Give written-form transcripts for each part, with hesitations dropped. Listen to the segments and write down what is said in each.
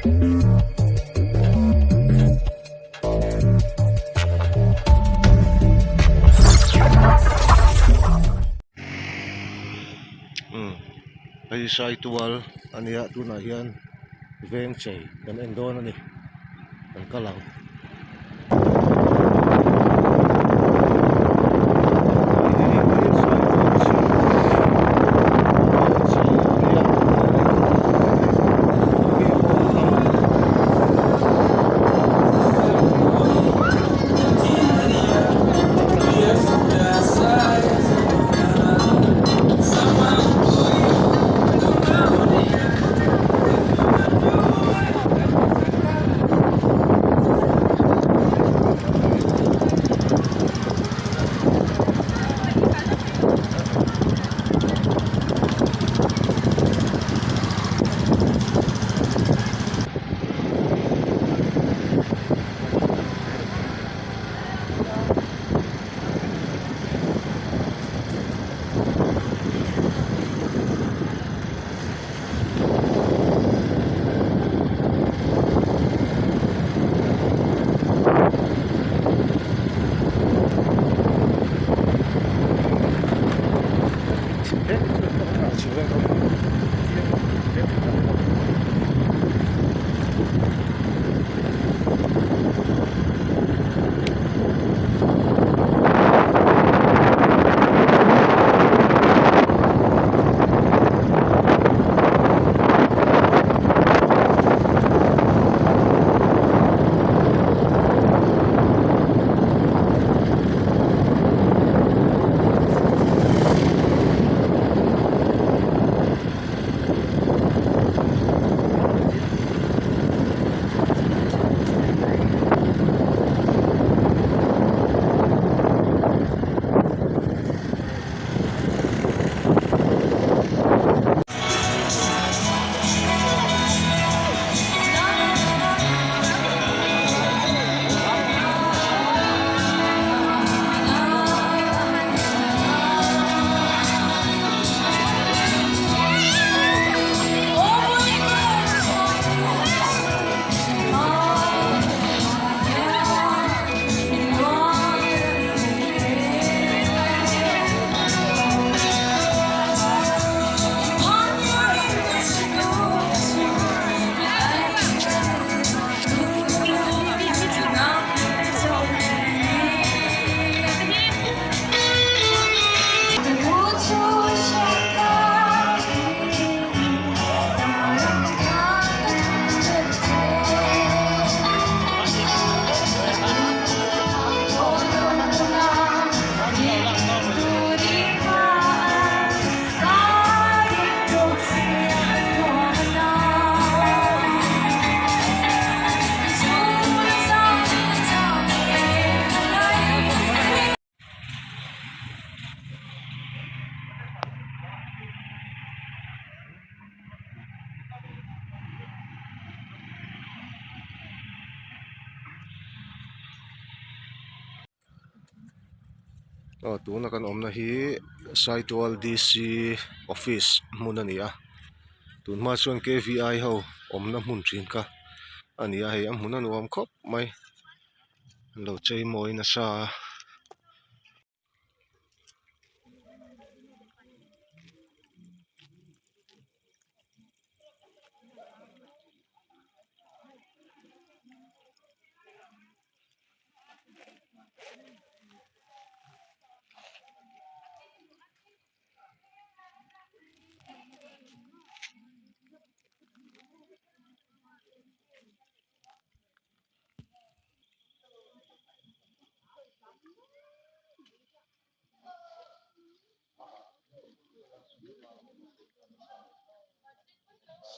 Umm hei Saitual a nia tunah hian veng chei kan en dawn a ni kan kal ang. Aw tuna kan awmna hi Saitual D_C office hmun a ni a tun hma chuan K_V_I ho awmna hmun thin kha a ni a hei a hmun a nuam khawp mai an lo chei mawi nasa a.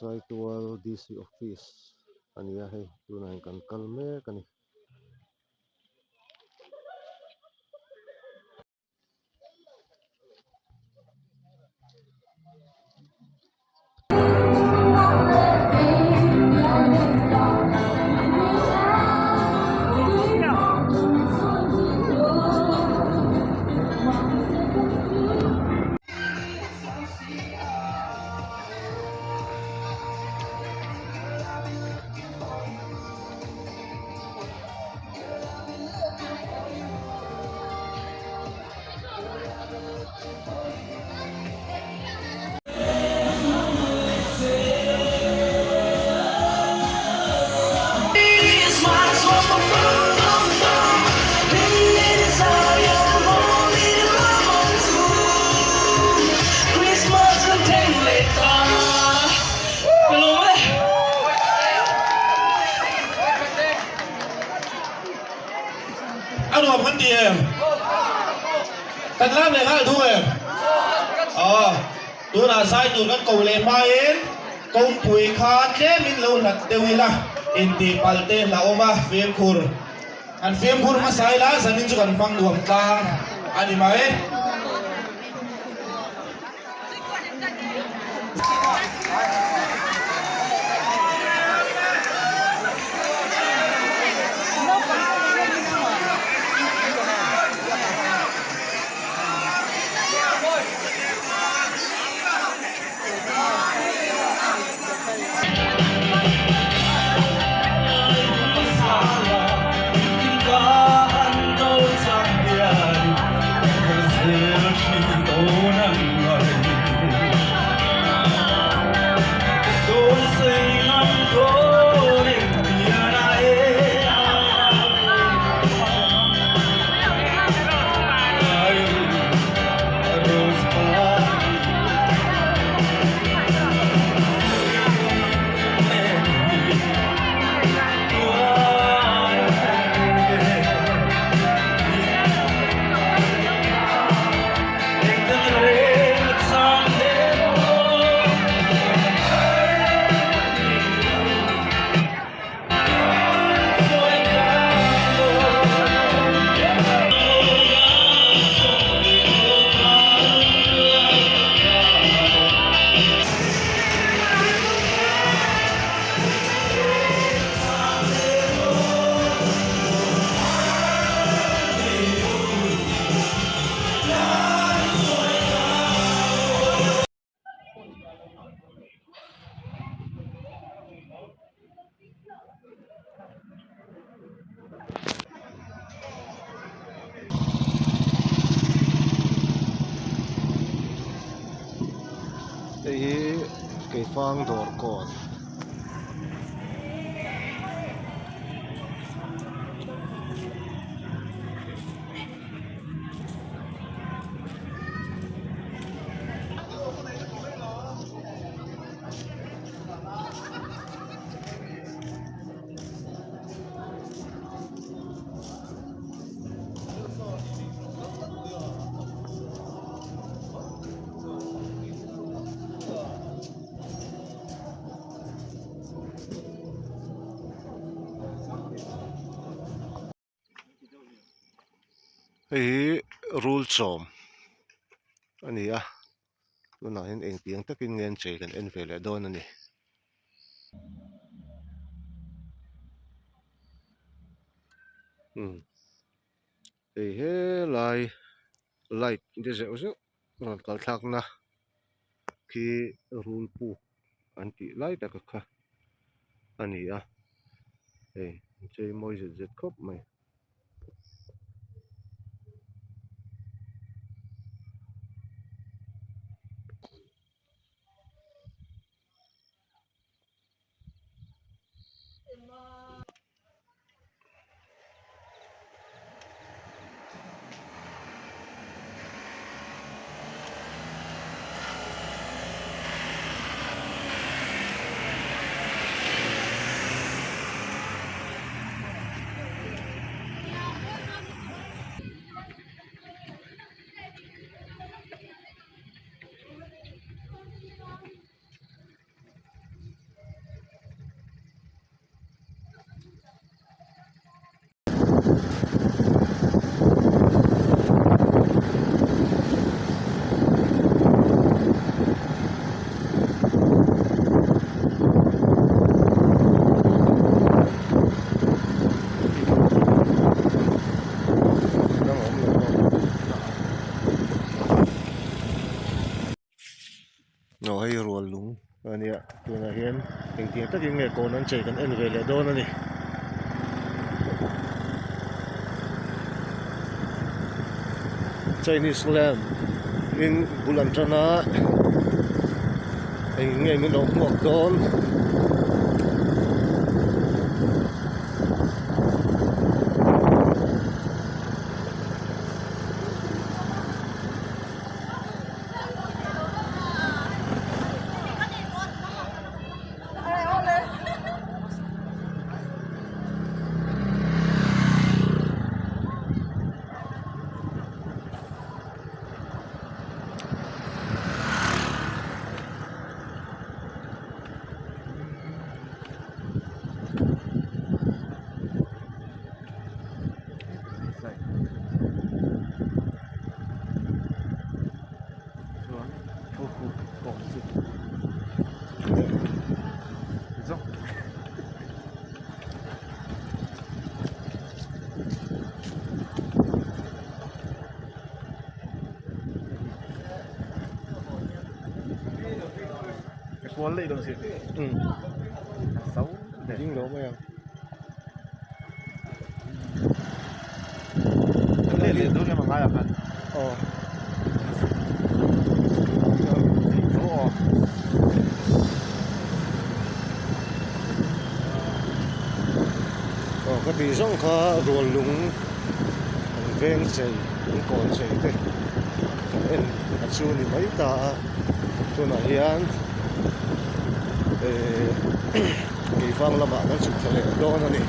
Saitual D_C office a ni a hei tunah hian kan kal mek a ni. ti em? Kan lam leh nghal duh em? Aw, tunah zai tur kan ko leh hmain kawngpui kha tlemin lo hlat deuh ila intihpalh te hlauhawm a fimkhur. Kan fimkhur hmasa ila zanin chu kan hmang nuam tlang a ni mai. Hei hi keifang dawr kawn. Hei hi rul chawm a ni a tunah hian engtiang takin nge an chei kan en ve leh dawn a ni. Umm hei helai light de zeuh zeuh rawn kal thlakna khi rul puk an tih lai tak kha a ni a hei an chei mawi zet zet khawp mai. Aw hei rual lung a nia tunah hian engtiang takin nge kawn an chei kan en ve leh dawn a ni. Chinese lamp in bul an tan a eng nge min lo hmuak dawn. kual daih dawn si. Umm. Zo Ding lo mai ang. Kan let leh dawn em a ngai ah khan. Aw. Zo aw. Aw ka tih zawng kha rual lung an veng chei an kawn chei te kan en a chu ni mai ta a tunah hian ehh keifang lamah kan chhuk thla leh dawn a ni.